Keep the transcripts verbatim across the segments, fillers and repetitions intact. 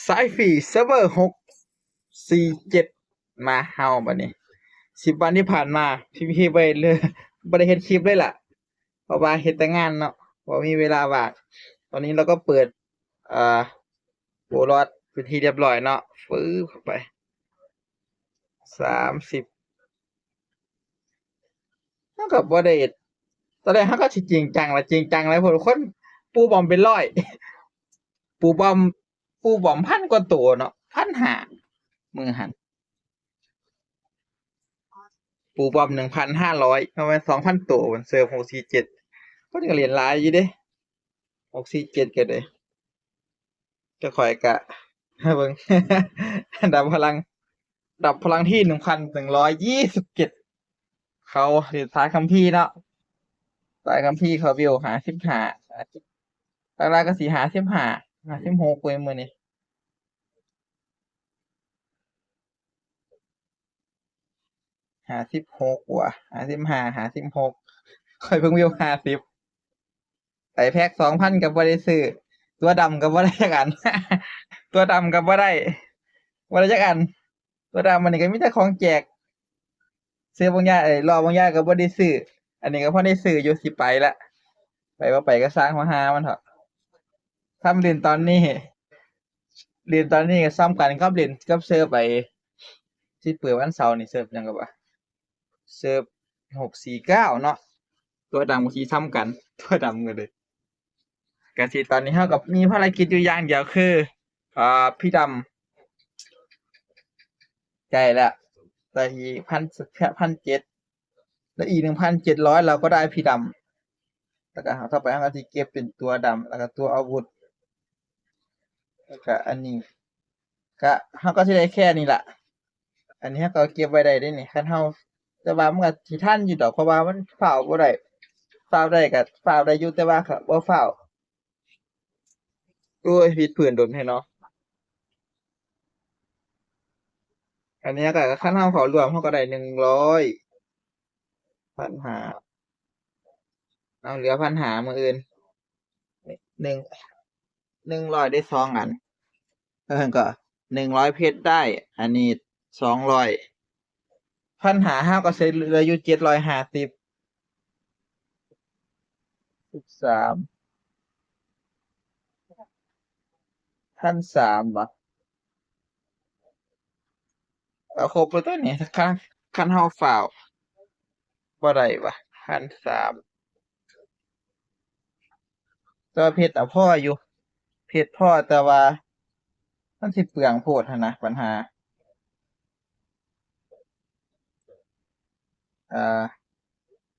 สายฟรีเซิร์ฟเวอร์หกสี่เจ็ด มาเฮาบัดนี้ สิบวันที่ผ่านมา พี่พี่ไปเลย บ่ได้เฮ็ดคลิปเลยล่ะ เพราะว่าเฮ็ดแต่งานเนาะ บ่มีเวลาว่าง ตอนนี้เราก็เปิด เอ่อ โอลอดเป็นที่เรียบร้อยเนาะ ฟืบเข้าไป สามสิบ เฮาก็บ่ได้ ตอนแรกเฮาก็สิจริงจังล่ะ จริงจังหลาย พวกคน ปูบอมเป็นร้อย ปูบอม ปูบอมพันกว่าตัวเนาะ พันห้า มื้อหั่น ปูบอม หนึ่งพันห้าร้อย ประมาณ สองพันตัว มันเซิร์ฟ หกสี่เจ็ด ก็จะเล่นหลายอยู่เด้ หกสี่เจ็ด ก็ได้ ก็ข่อยกะ เบิ่ง อันดับพลัง อันดับพลังที่ หนึ่งพันหนึ่งร้อยยี่สิบเจ็ด เขาเล่นสายคัมภีร์เนาะ สายคัมภีร์เขาเวลห้าสิบห้า หลักๆก็สิห้าสิบห้า ห้าสิบหกเว้ยมื้อนี้ ห้าสิบหกว่ะ ห้าสิบห้า ห้าสิบหก ข่อยเพิ่งเวลห้าสิบ ไอ้แพ็ค สองพัน ก็บ่ได้ซื้อ ตัวดำก็บ่ได้จักอัน ตัวดำก็บ่ได้ บ่ได้จักอัน ตัวดำอันนี้ก็มีแต่ของแจก ซื้อบางอย่าง ไอ้รอบบางอย่างก็บ่ได้ซื้อ อันนี้ก็พอได้ซื้ออยู่ สิไปละ ไปบ่ไปก็ซ่างหัวหามันเถาะ ทำเล่นตอนนี้ เล่นตอนนี้ก็ซ้ำกันกับเล่นกับเซิร์ฟไป สิเปิดวันเสาร์นี่ เซิร์ฟหยังก็ว่า เซิร์ฟ หกสี่เก้า เนาะ ตัวดำก็สิซ้ำกัน ตัวดำก็เลย ก็สิตอนนี้เฮาก็มีภารกิจอยู่อย่างเดียวคือ อ่า พี่ดำ ใกล้ละ แต่อีก พัน พันเจ็ด แล้วอีก หนึ่งพันเจ็ดร้อย เราก็ได้พี่ดำ แล้วก็ต่อไปเฮาก็สิเก็บเป็นตัวดำ แล้วก็ตัวอาวุธ แล้วก็อันนี้ ก็เฮาก็สิได้แค่นี้ล่ะ อันนี้เฮาก็เก็บไว้ได้เด้นี่ คันเฮา แต่ว่ามันก็สิทันอยู่ดอก เพราะว่ามันฟ้าวบ่ได้ ฟ้าวได้ก็ฟ้าวได้อยู่ แต่ว่าก็บ่ฟ้าว โอ้ย วิดพื้นโดนแท้เนาะ อันนี้ก็คันเฮาเข้าร่วม เฮาก็ได้ หนึ่งร้อย พันห้า เอาเหลือ พันห้า มื้ออื่น หนึ่ง หนึ่งร้อยได้สองอัน เออ ก็ หนึ่งร้อยเพชรได้ อันนี้ สองร้อย พันห้า เฮาก็สิเหลืออยู่ เจ็ดร้อยห้าสิบ สิบสาม พันสาม บ่ เอาครบแล้วตัวนี้ คัน คันเฮาฟ้าว บ่ได้วะ พันสาม แต่ว่าเพชรอะพออยู่ เพชรพอ แต่ว่ามันสิเปลืองโพดหั้นนะ ปัญหา อ่า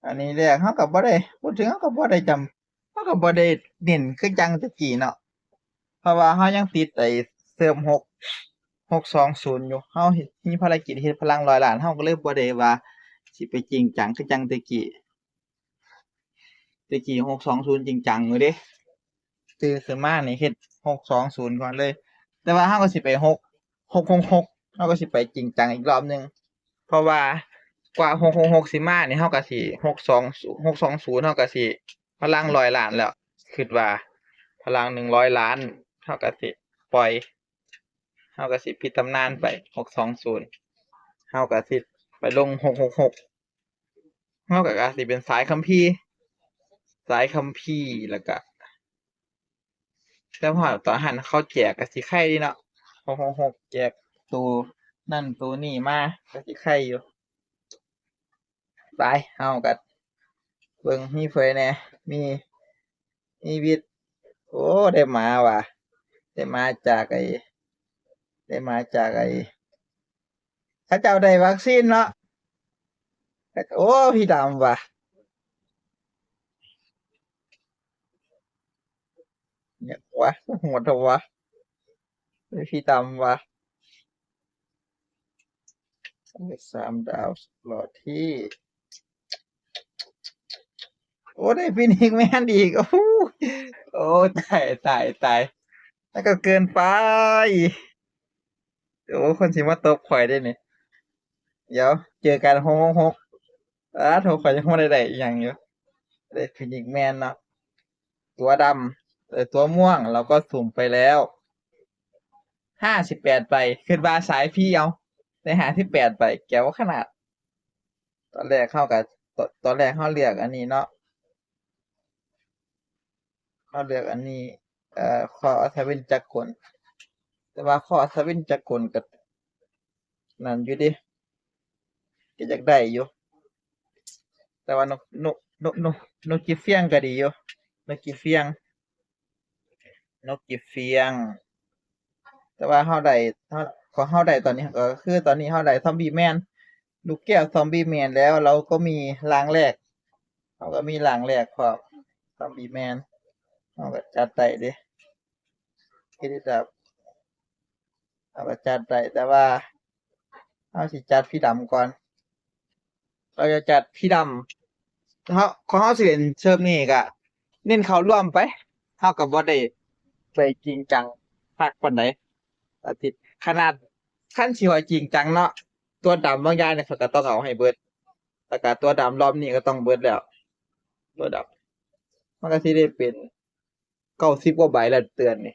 อันนี้แรกเฮาก็บ่ได้ พูดถึงเฮาก็บ่ได้จำ เฮาก็บ่ได้เน้นคือจั่งแต่กี้เนาะ เพราะว่าเฮายังติดไอ้เซิร์ฟหก หกสองศูนย์ อยู่ เฮาเฮ็ด มีภารกิจเฮ็ดพลังร้อยล้าน เฮาก็เลยบ่ได้ว่าสิไปจริงจังคือจั่งแต่กี้ แต่กี้ หกสองศูนย์ จริงจังอยู่เด้ ตื่นขึ้นมานี่เฮ็ด หกสองศูนย์ ก่อนเลย แต่ว่าเฮาก็สิไป หก หกหกหก เฮาก็สิไปจริงจังอีกรอบหนึ่ง เพราะว่ากว่า หกหกหก สิมานี่ เฮาก็สิ หกสอง หกสองศูนย์ เฮาก็สิพลังร้อยล้านแล้ว คิดว่าพลังหนึ่งร้อยล้าน เฮาก็สิปล่อย เฮาก็สิปิดตำนานไป หกสองศูนย์ เฮาก็สิไปลง หกหกหก เฮาก็อาจสิเป็นสายคัมภีร์ สายคัมภีร์ แล้วก็ แต่พอตอนหั้นเขาแจกก็สิไข่ดีเนาะ หกหกหก แจกตัวนั่นตัวนี้มา ก็สิไข่อยู่ ไป เฮาก็เบิ่งมีไผแหน่ มี มีวิทย์ โอ้ ได้หมาว่ะ ได้หมาจากไอ้ ได้หมาจากไอ้ เขาเจ้าได้วัคซีนเนาะ โอ้ พี่ดำว่ะ เนี่ย วะ โหดเถอะวะ พี่ดำว่ะ สามดาว หลอดที่ โอ้ ได้ฟินิกแมนอีก โอ้โห โอ้ ตาย ตาย ตาย แล้วก็เกินไป โอ้ คนสิมาตบข่อยได้นี่ เดี๋ยว เจอกัน หกหกหก อ่า โทรข่อยยังบ่ได้ได้อีหยังอยู่ ได้ฟินิกแมนเนาะ ตัวดำ เอ่อ ตัวม่วง เราก็สุ่มไปแล้ว ห้าสิบแปดใบ คิดว่าสายฟรีเอา ได้ห้าสิบแปดใบ แจ๋วขนาด ตอนแรกเฮาก็ ต- ตอนแรกเฮาเลือกอันนี้เนาะ เฮาเลือกอันนี้ เอ่อ ขออัศวินจักรกล แต่ว่าขออัศวินจักรกลก็นั่นอยู่เด้ ก็อยากได้อยู่ แต่ว่านก นก นก นก นกกิเฟียงก็ดีอยู่ นกกิเฟียง นกกิเฟียง แต่ว่าเฮาได้ เฮา ของเฮาได้ตอนนี้ก็คือตอนนี้เฮาได้ซอมบี้แมน ลูกแก้วซอมบี้แมนแล้ว เราก็มีร่างแรก เฮาก็มีร่างแรกพร้อม ซอมบี้แมน เฮาก็จัดได้เด้ คิดแบบ เฮาก็จัดได้ แต่ว่าเฮาสิจัดพี่ดำก่อน เราจะจัดพี่ดำ เฮา ของเฮาสิเล่นเซิร์ฟนี้ก็เน้นเข้าร่วมไป เฮาก็บ่ได้ไปจริงจังคักปานใด อาทิตย์ ขนาดคันสิว่าจริงจังเนาะ ตัวดำบางอย่างเนี่ยเขาก็ต้องเอาให้เบิด แล้วก็ตัวดำรอบนี้ก็ต้องเบิดแล้ว ตัวดำ มันก็สิได้เป็นเก้าสิบกว่าใบแล้ว เดือนนี้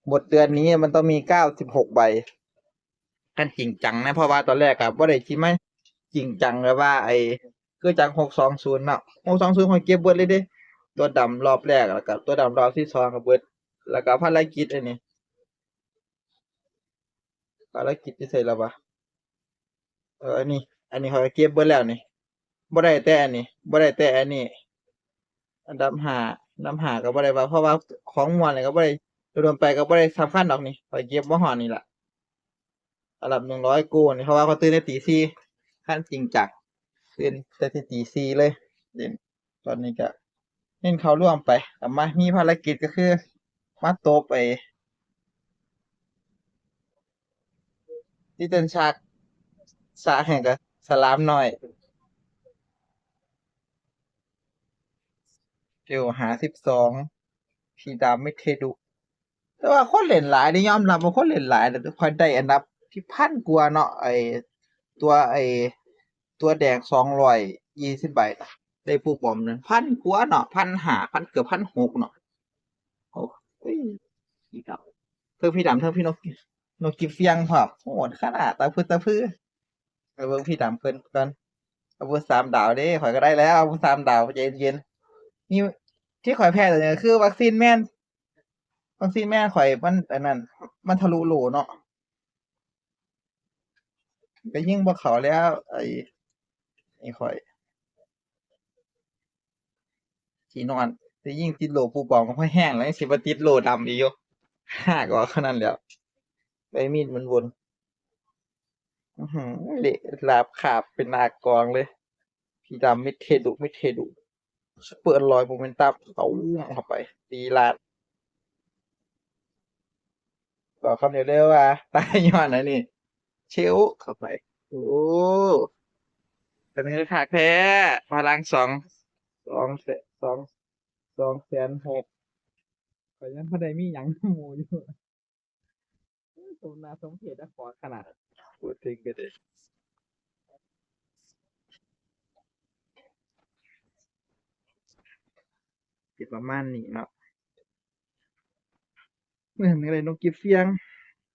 หมดเดือนนี้มันต้องมีเก้าสิบหกใบ คันจริงจังนะ เพราะว่าตอนแรกอะบ่ได้สิมาจริงจังเลยว่าไอ้ คือจังหกสองศูนย์เนาะ หกสองศูนย์ข้อยเก็บเบิดเลยเด้ ตัวดำรอบแรก แล้วก็ตัวดำรอบที่สองก็เบิด แล้วก็ภารกิจอันนี้ ภารกิจอยู่ไสแล้ววะ เออ อันนี้ อันนี้ข้อยเก็บเบิดแล้วนี่ บ่ได้แต่อันนี้ บ่ได้แต่อันนี้ อันดับห้า อันดับห้าก็บ่ได้ว่า เพราะว่าของม่วนนี่ก็บ่ได้ โดนๆไปก็บ่ได้สำคัญดอกนี่ ข้อยเก็บบ่ฮอดนี่ล่ะ อันดับหนึ่งร้อยกูนี่ เพราะว่าข้อยตื่นแต่ตีสี่ คันจริงจัง ตื่นแต่ตีสี่เลย เล่น ตอนนี้ก็เล่นเข้าร่วมไป ก็มามีภารกิจก็คือ มาตบไอ้ Little Shark สระแห่งกับสลามน้อย เอวห้าสิบสอง พี่ดำไม่เทดุ แต่ว่าคนเล่นหลายนี่ยอมรับว่าคนเล่นหลาย แต่ข้อยได้อันดับที่พันกว่าเนาะ ไอ้ตัว ไอ้ตัวแดงสองร้อยยี่สิบใบน่ะ ได้ผู้บอมนั่นพันกว่าเนาะ พันห้า พัน เกือบพันหกเนาะ โอ้ย พี่ดำ เทิงพี่ดำ เทิงพี่นก นกกิเฟียงพร้อม โหดขนาด ตะพึดตะพือ ไปเบิ่งพี่ดำเพิ่นก่อน อาวุธสามดาวเด้ ข้อยก็ได้แล้ว อาวุธสามดาว ใจเย็นๆ นี่ ที่ข้อยแพ้ตัวนี้คือวัคซีนแมน วัคซีนแมนข้อยมัน อันนั้น มันทะลุโล่เนาะ ก็ยิงบ่เข้าแล้ว ไอ้ ไอ้ข้อย สินอน สิยิงติดโล่ผู้บอมก็พอแฮงแล้ว สิบ่ติดโล่ดำอีกอยู่ หากออกเท่านั้นแหล้ว ไปมีดมันวน อื้อหือ เละลาบคาบเป็นหน้ากองเลย พี่ดำไม่เทดุ ไม่เทดุ ซุปเปอร์ลอยโมเมนตัม เอาเข้าไป ตีลาด บอกคำเดียวเลยว่า ตายย้อนอันนี้ เชลเข้าไป โอ้ เป็นไงคักแท้ พลังสอง สองแสน สอง สองแสนหก ข้อยยังบ่ได้มีหยังหมู่อยู่ สมน่าสมเพชนะ ขอขนาด พูดถึงก็ได้ สิประมาณนี้เนาะ เหมือนอะไรนกกิบเสียง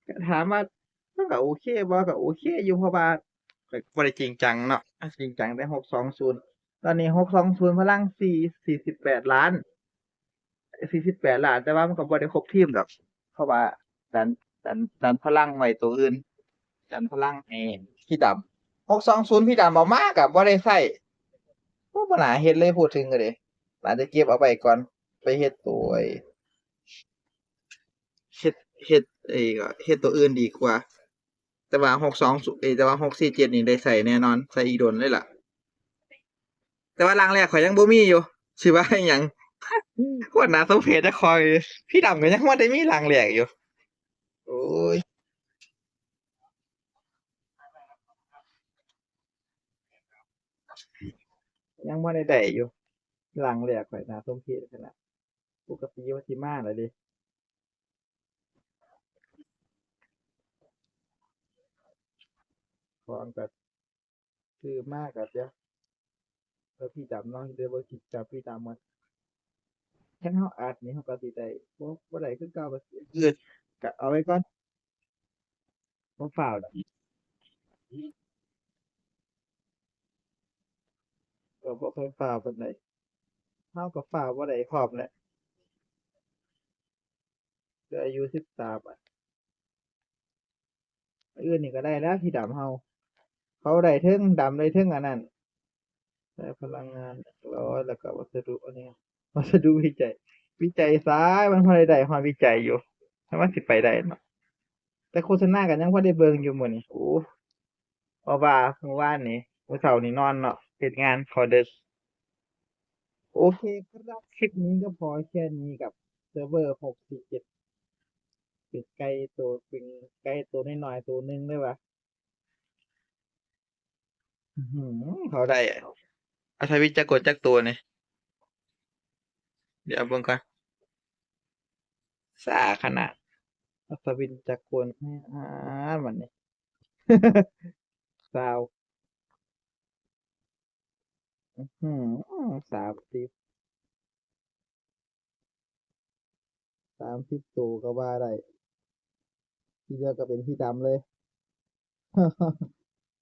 ก็ถามว่ามันก็โอเคบ่ ก็โอเคอยู่ เพราะว่าก็บ่ได้จริงจังเนาะ จริงจังแต่หกสองศูนย์ ตอนนี้หกสองศูนย์พลังสี่ สี่สิบแปดล้าน สี่สิบแปดล้าน แต่ว่ามันก็บ่ได้ครบทีมดอก เพราะว่าดัน ดัน ดันพลังไว้ตัวอื่น ดันพลังให้พี่ดำ หกสองศูนย์ พี่ดำเอามาก็บ่ได้ใช้ โอ้ บ่น่าเฮ็ดเลย พูดถึงก็เด้ น่าจะเก็บเอาไว้ก่อน ไปเฮ็ดตัวไอ้ เฮ็ด เฮ็ดไอ้ เฮ็ดตัวอื่นดีกว่า แต่ว่าหกสองศูนย์ เอ้ย แต่ว่าหกสี่เจ็ดนี่ได้ใช้แน่นอน ใช้อีกโดนเลยล่ะ แต่ว่าร่างแรกข้อยยังบ่มีอยู่ สิว่าอิหยัง โคตรน่าสมเพชเจ้าของอยู่ พี่ดำก็ยังบ่ได้มีร่างแรกอยู่ โอ้ย ยังบ่ได้ได้อยู่ ร่างแรกข้อยน่าสมเพชขนาด ปกติว่าสิมาแล้วเด้ ของก็ซื้อมาก็เดี๋ยว แล้วพี่ดำเนาะ เดี๋ยวเบิ่งคลิปจากพี่ดำก่อน คันเฮาอัดนี่เฮาก็สิได้ บ่ บ่ได้คือเก่า ก็สิ เออ ก็เอาไว้ก่อน บ่ฟ้าวดอก ก็บ่ค่อยฟ้าวปานใด เฮาก็ฟ้าวบ่ได้พร้อมแหละ เหลืออยู่สิบสามอัน อื่นนี่ก็ได้แล้วที่ดำเฮา เขาได้เทิงดำได้เทิงอันนั้น ใช้พลังงานหนึ่งร้อย แล้วก็วัสดุอันนี้ วัสดุวิจัย วิจัยซ้ายมันพอได้ได้ฮอดวิจัยอยู่ ถ้ามันสิไปได้เนาะ แต่โฆษณากันยังพอได้เบิ่งอยู่มื้อนี้ โอ้ เพราะว่ามื้อวานนี้ มื้อเช้านี้นอนเนาะ เฮ็ดงานเข้าดึก โอเคครับ คลิปนี้ก็พอแค่นี้กับเซิร์ฟเวอร์ หกสี่เจ็ด เป็นไก่ตัว เป็นไก่ตัวน้อยๆ ตัวหนึ่งเลยว่ะ อื้อหือ เขาได้อะ อัศวินจักรกลจักตัวนี่ เดี๋ยวเบิ่งก่อน ซ่าขนาด อัศวินจักรกล อ่า มันนี่ ซาว อื้อหือ สามสิบ สามสิบตัวก็ว่าได้ ที่เหลือก็เป็นพี่ดำเลย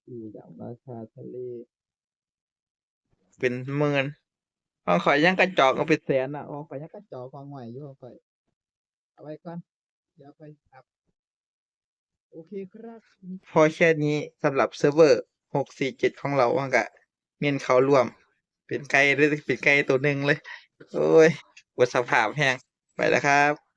พี่ดำราชาทะเล เป็นหมื่น ของข้อยยังกระจอกก็เป็นแสนน่ะ ของข้อยยังกระจอกกว่าง่อยอยู่ ของข้อย เอาไว้ก่อน เดี๋ยวค่อยอัพ โอเคครับ พอแค่นี้สำหรับเซิร์ฟเวอร์ หกสี่เจ็ด ของเรา มันก็เน้นเข้าร่วม เป็นไก่เลย เป็นไก่ตัวหนึ่งเลย โอ้ย หมดสภาพแฮง ไปแล้วครับ